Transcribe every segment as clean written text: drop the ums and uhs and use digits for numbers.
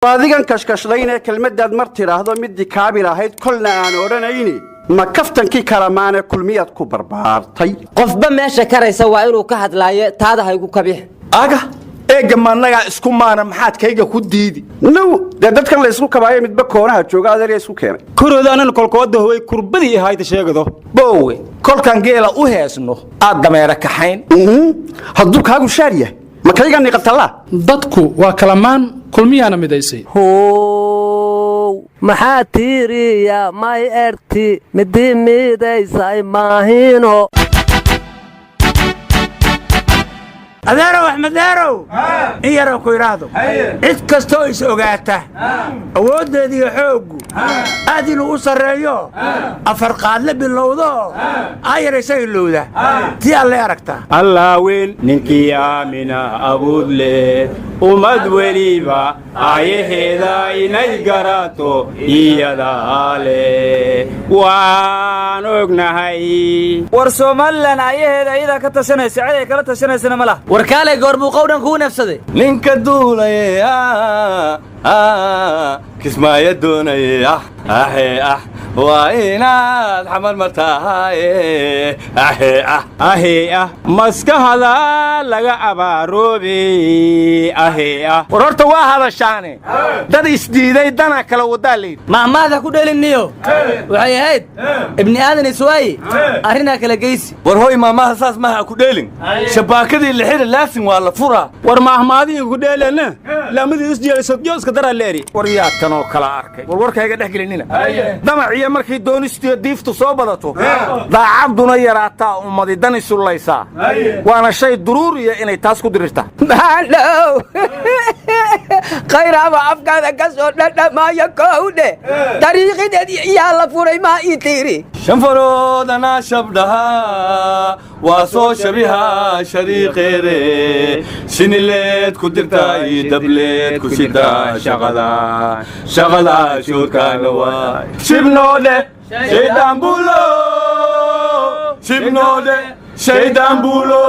Adigan kashkashlaynee kelmaddaad mar tidhaahdo midii kaabil ahayd kolna aan odhanayni, ma kaftankii kalamaane Kulmiyaad ku barbaartay? Qofba meesha karaysa waa inuu ka hadlaayo, taada haygu kabix. Aga eegga, maannagaa isku maana? Maxaad kayga ku diidi? Now dee, dadkan la isku kabaayo midba koonaha jooga, adeerya isku keenay. Korooda anan kolkooda howay kurbadii ahayta sheegado. Boowe, kolkaan geela u heesno aad dameera kaxayn. Hadduu kaagu shaar yahay, ma kayga niqatallaa? Dadku waa kalamaan, Kulmiyaana midaysay. How maxaa tiiriya may erti midi midaysay maahino? Adeerow Axmed Deerow, in yaroo ku idhaahdo, cid kastoo is ogaata awooddeediyo xooggu aad inuu u sarreeyo, afar qaadle bilowdo, aayaraysa ilowda tii allay aragtaa. Allaaweyn, ninkii aamina awood leh, ummad weliba aayaheeda inay garato iyadaa leh, waan ognahay. War Somalilan aayaheeda ayadaa ka tashanaysa, cid ay kala tashanaysana ma laha. War kaalay, goormuu qowdhan kuu neefsaday? Ninka duulaya Kismaayo doonaya, ahe ah, waa inaad xamar martaaye, ahe ah. Ahe ah, maskahada laga abaaroobe, ahe ah. War horta waa hadashaane, dad isdiiday dana kala wadaa layidhi. Mahmaahda ku dheeliniyo, waxay ahayd ibni aadan iswaayi arrinaa kala geysi. War hoy, maamaha saas maha ku dheelin, shabaakadii lixida laasin waa la furaa. War maahmaadiin ku dheelana, lamadii isjeelisodyo iska daraa leeri. War yaa tanoo kala arkay? War warkayga dhex gelinina. Damaciyo markii doonistiyo diiftu soo badato, daacadduna yaraataa, ummadi dan isullaysaa, waana shay duruuriya inay taas ku dirirta. Maandhow, khayraaba afkaada ka soo dhadhamaayo. Kowdhe, dariiqideed yaa la furay, maa ii tiiri? Shan farood anaa shabdhaha, waa soo shabiha shariiqeede, shinileed ku dirtaa iyo dableed ku sidaa, shaqada shaqada shoodkaana waa shibnoodhe shaydaan bulo, shibnoodhe shaydaan bulo.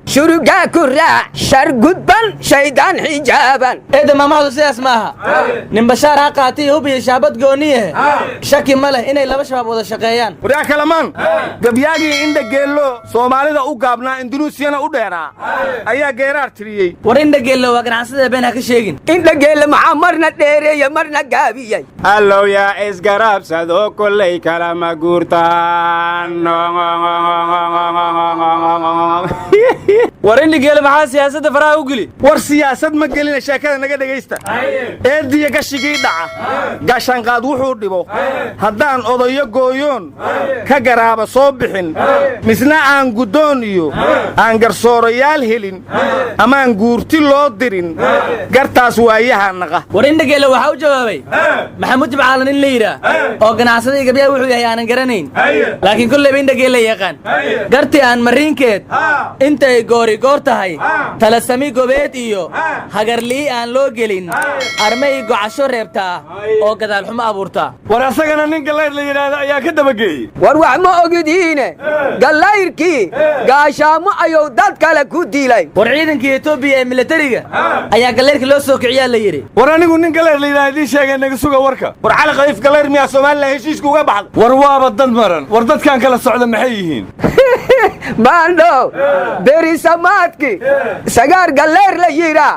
Shurugaa ku raac shar gudban, shaydaan xijaaban. Eedda, maamahdu sidaas ma aha. Nin bashaar ha qaatiyo hub iyo shaabad gooniyahe, shaki ma leh inay laba shabaab wada shaqeeyaan. Waryaa kalamaan, gabyaagii Indha Geello Soomaalida u gaabnaa, Indunuusiyana u dheeraa ayaa geeraar tiriyey. War Indhageello waa ganacsada, been ha ka sheegin. Indhageelle maxaa marna dheereeya, marna gaabiyey? Allow yaa isgarabsado, kollay kalama guurtaan. War Indhigeele maxaa siyaasadda faraha u geli? War siyaasad ma gelina, sheekada naga dhegaysta. Eeddiya gashigii dhaca, gaashaanqaad wuxuu dhibo, haddaan odayo gooyoon ka garaaba soo bixin, misna aan guddoon iyo aan garsoorayaal helin, amaan guurti loo dirin, gartaas waayaha naqa. War Indhageelle waxaa u jawaabay Maxamuud Jibcaalan in la yidhaah oo ganacsada gabyaha wuxuu yahay aanan garanayn, laakiin kollayba Indhageelle yaqaan. Gartii aan mariinkeed intay goori goor tahay, talasami gobeed iyo hagarlii aan loo gelin, armay gocasho reebtaa oo gadaalxumo abuurtaa. War asagana nin Gallayr la yidhaahdo ayaa ka dabageeyey. War wax ma ogidiine, Gallayrkii gaashaamo ayuu dad kale ku dilay. War ciidankii Etoobiya ee milatariga ayaa Gallayrka loo soo kiciyaa la yidhi. War anigu nin Gallayr la yidhahdo idiin sheegay, naga suga warka. War Cali Khaliif Gallayr miyaa Somalilan heshiiska uga baxday? War waaba dad maran. War dadkan kala socda maxay yihiin? Maandhow, berisamaadkii sagaar Gallayr la yidhaa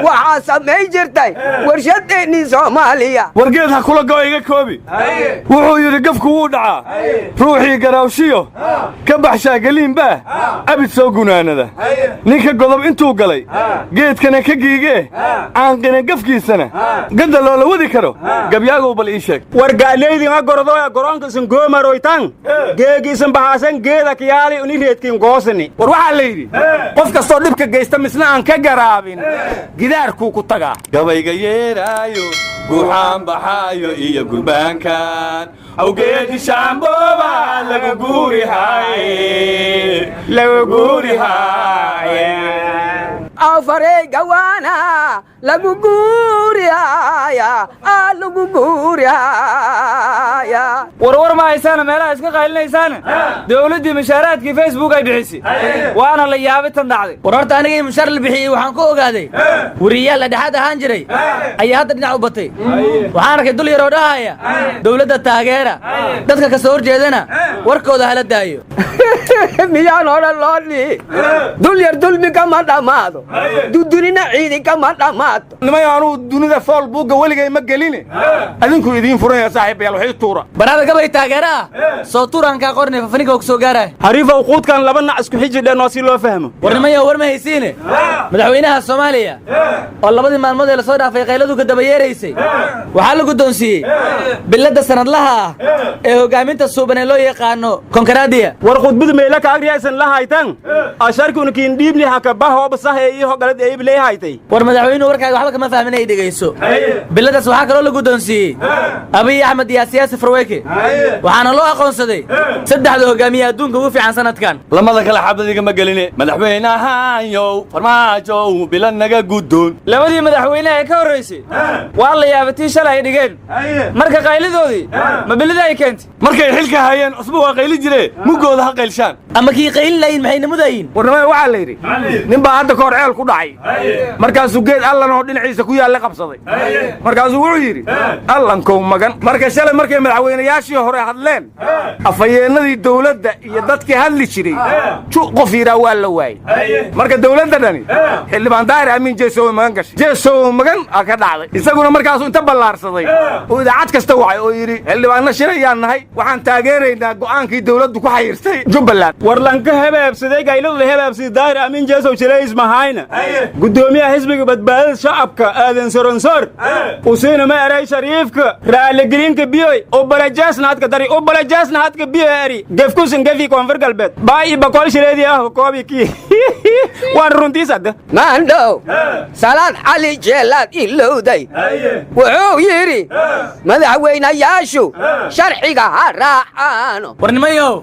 waxaa samay jirtay warshadeennii Soomaaliya. War geed ha kula go'o, iga koobi. Wuxuu yidhi: gafku wuu dhacaa, ruuxii garaawshiyo ka baxshaa geliinbaa abid soo gunaanada. Ninka godob intuu galay geedkana ka giigee, caanqina gafkiisana gadda loola wadi karo, gabyaagow bal ii sheeg. War ga'leydinga gordoya, goronkiisan goomaroytan, geegiisan bahaasan, geeda kiyaali uni reedkiin goosani. War waxaa la yidhi: qof kastoo dhibka geysta misna aan ka garaabin, gidaarkuu ku tagaa. Gabayga yeeraayo, guuxaan baxaayo iyo gurbaankan awgeedi shaambooba lagu guurihaaye, lagu guurihaaye. Afarey gawaana lagu guurihaya. Aa lagu guuraya. Warwar ma haysaana, meelaha iska qaylinaysaana. Dowladdii mushaaraadkii Facebook ay bixisay, waana la yaabay tan dhacday. War horta aniga in mushaar la bixiyey waxaan ku ogaaday weriyaal dhexaad ahaan jiray ayaa hadda dhinac u batay. Waxaan arkay dul yaroo dhahaya dowladda taageera, dadka ka soo horjeedana warkooda hala daayo. Miyaan hore loo dhihi dul yar dulmi kama dhammaado, dudunina ciidi kama dhammaato? Nimay, anuu dunida fool buugga weligay ma geline, adinku idiin furan yaha, saaxiibayaal, waxay tuura. Baraada gabay taageera ah soo tuuraan kaa qornay, fafaninka ku soo gaaraya. Hariifow, quudkan laba nac isku xiji dhen oo si loo fahmo. War nimayo, war ma haysiine, madaxweynaha Soomaaliya oo labadii maalmood ee lasoo dhaafay qayladu ka daba yeeraysay waxaa la guddoonsiiyey biladda sanadlaha ah ee hoggaaminta suuban ee loo yaqaano Konkaradiya. War khudbadu meela ka agriyaysan la haytan asharkuna kiin dhiibni haka bahooba sah ee iyo hogalad ee ibley haytay. War madaxweynuhu warkaaga waxba kama fahmin, ay dhegayso. Biladaas waxaa kaloo la guddoonsiiyey Abiy Axmed iyo Siyaasi Farweke, waxaana loo aqoonsaday saddexda hogaamiye adduunka ugu fiican sanadkan. Lamada kale xabadiga ma geline, madaxweynahayow Farmaajow, bila naga guddoon. Labadii madaxweyne ee ka horraysay waa la yaabay tii shalay ay dhigeen. Marka qaylidoodii ma bilida ay keentay? Markay xilka hayeen cusbo waa qayli jire, muggooda ha qaylshaan. Ama kii qaylin lahayn maxay namudayin? Warnimada, waxaa la yidhi nin baa hadda ka hor ceel ku dhacay. Markaasuu geed allan oo dhinaciisa ku yaalla qabsaday. Markaasuu wuxuu yidhi, "Allankow magan." Marka shalay markay madaxweynayaashii hore hadleen, afhayeennadii dawladda iyo dadkii hadli jiray ju qof yidhaa waa la waayey. Marka dawladda dhani xildhibaan Daahir Amiin Jeesow magan gashay, Jeesow magan aa ka dhacday. Isaguna markaasuu inta ballaarsaday oo idaacad kasta wacay oo yidhi, "Xildhibaanna shirayaan nahay, waxaan taageeraynaa go'aankii dawladdu ku xayirtay Jubbaland." War lanka hebeebsaday gayladu la hebeebsaday Daahir Amiin Jeesow jilays mahayna, gudoomiyaha xisbiga Badbaadada Shacabka Aadan Soronsoor usiina ma eray shariifka raaligelinka biyoy u balajaasna hadka dari u balajaasna hadka biyo eri gefkusan gefi Koonfur Galbeed baa i Bakool shileedii ah koobi kii waan runtiis hadda. Maandhow, Salaad Cali Jeelaad ilowday. Wuxuu yidhi, "Madaxweynayaashu sharciga ha raacaano." War nimayow,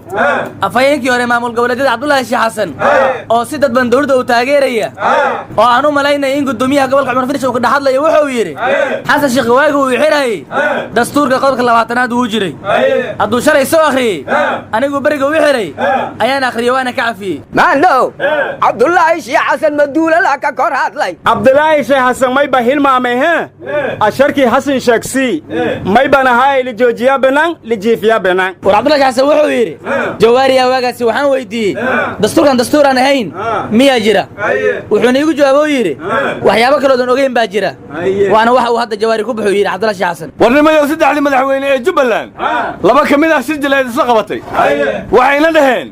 afhayeenkii hore maamul goboleedyada Cabdulaahi Sheekh Xasan oo si dadban dowladda uu taageeraya oo aan u malaynaya in guddoomiyaha gobolka Cumar Finish uu ka dhex hadlayo, wuxuu yidhi, "Xasan Sheekh waagi uu xirayey dastuurka qodobka 20aad wuu jiray. Hadduu shalay soo akhriyey, anigu beriga u xiray ayaan akhriyey, waana ka cafiyey." Maandhow, Cabdulaahi Sheekh Xasan maduulala ka kor hadlay? Cabdulaahi Sheekh Xasan may ba hilmaamay he asharkii Xasan Sheegsii may ban ahaay lijoojiyaa banaan lijiifiyaa banaan. War Cabdullahi Sheekh Xasan wuxuu yidhi, "Jawaariya waagaasi waxaan weydiiyey, dastuurkan dastuuraan ahayn miyaa jira? Wuxuuna iigu jawaabo u yidhi, waxyaabo kaloodan ogeyn baa jira." Waana waxa uu hadda Jawaari ku buxuu yidhi Cabdullahi Sheekh Xasan. Warnimayow, saddexdii madaxweyne ee Jubbaland laba ka mid ah shir jileed isla qabatay, waxayna dhaheen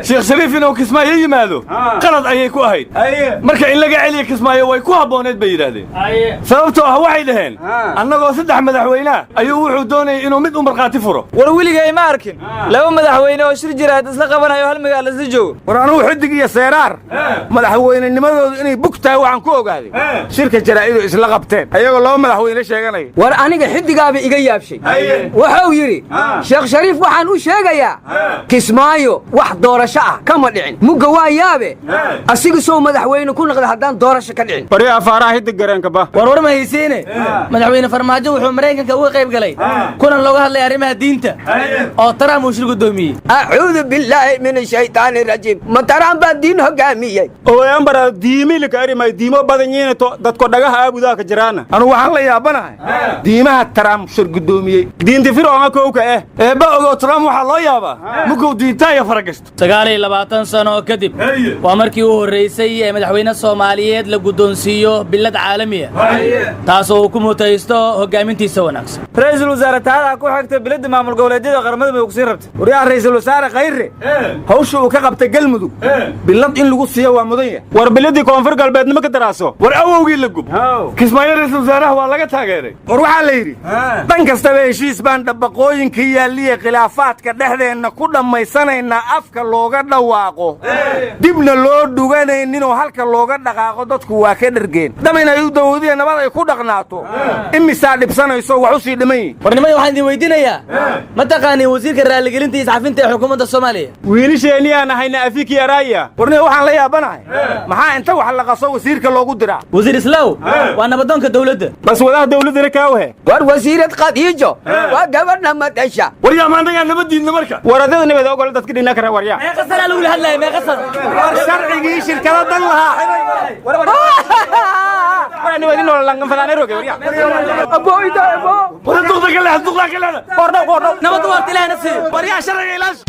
Sheekh Shariif inuu Kismaayo yimaado qalad ayay ku ahayd. Marka in laga celiya Kismaayo way ku habbooneed bay yidhaahdeen, sababtoo ah waxay dhaheen annagoo saddex madaxweyneah ayuu wuxuu doonayay inuu mid u markhaati furo. War weligay ma arkin laba madaxweyne oo shir jiraad isla qabanayo hal magaalo isla joogo. War anugu Xidig iyo Seeraar madaxweynenimadoodu inay bug tahay waxaan ku ogaaday shirka jaraa'idu isla qabteen ayagoo laba madaxweyne sheeganaya. War aniga Xiddigaaba iga yaabshay. Wuxuu yidhi, "Sheekh Shariif waxaan u sheegayaa, Kismaayo wax doorasho ah kama dhicin. Mugga waa yaabe, asiga sow madaxweyne ku noqda haddaan doorasho ka dhicin?" Bari afaaraha Xidig gareenka ba. War war ma haysiine, madaxweyne Farmaajo wuxuu Maraykanka uga qayb galay kulan looga hadlay arrimaha diinta oo Trump uu shir guddoomiyey. Acuudu billaahi min ashaytaani rajiim. Ma Trump baa diin hogaamiyey? Ooyambara diimilika arimay diimo badan yihiin to dadko dhagaha aabudaa ka jiraana. Anugu waxaan la yaabanahay diimaha Trump shir guddoomiyey. Diinta Fircoona kowka eh. Eebba ogow, Trump waxaa loo yaabaa markuu diintaaya faragashto. 29 sano kadib waa markii u horraysay ee madaxweyne Soomaaliyeed la guddoonsiiyo billad caalami ah, taasoo uu ku mutaysto hoggaamintiisa wanaagsan. Ra'iisul wasaare taada ku xigta biladda maamul goboleedyada Qaramada Midoobe kusii rabtay. Waryaha, ra'iisul wasaare Khayre hawsha uu ka qabtay Galmudug billad in lagu siiyo waa mudan yahay. War biladii Koonfur Galbeed nima ka daraaso? War awowgii la gub, Kismaayo ra'iisul wasaaraha waa laga taageeray. War waxaa la yidhi, dhan kastaba heshiis baan dhabbaqooyinkii yaalliya khilaafaadka dhexdeenna ku dhammaysanaynaa, afka looga dhawaaqo, dibna loo dhuganay. garanayninoo halka looga dhaqaaqo dadku waa ka dhergeen. Dab inay u dawodiya nabad ay ku dhaqnaato imisaa dhibsanayso wax u sii dhiman yihin. War nimada, waxaan idin weydiinayaa, ma taqaaniin wasiirka raaligelinta iyo isxafinta ee xukuumadda Soomaaliya? Wiilisheeniyaan ahayna afiki araya. Warniga, waxaan la yaabanahay, maxaa inta wax la qaso wasiirka loogu diraa? Wasiir Islaaw waa nabadoonka dawladda. Bas wadaha dawladdana kaawhe. War wasiirad Khadiijo waa gabadha madasha. Waryaa, maandagaa nabad diidna marka? Waradada nabad ogol dadka dhina kara waryaa. Meeqa sanaa lagula hadlaaya? Meeqa sano? War sharcigii shirkada dan lahaa. Wara duqda ka leexda, duqda ka leexda. Nabad waarta Ilaahna siiyo. Waryaa, sharciga ilaash.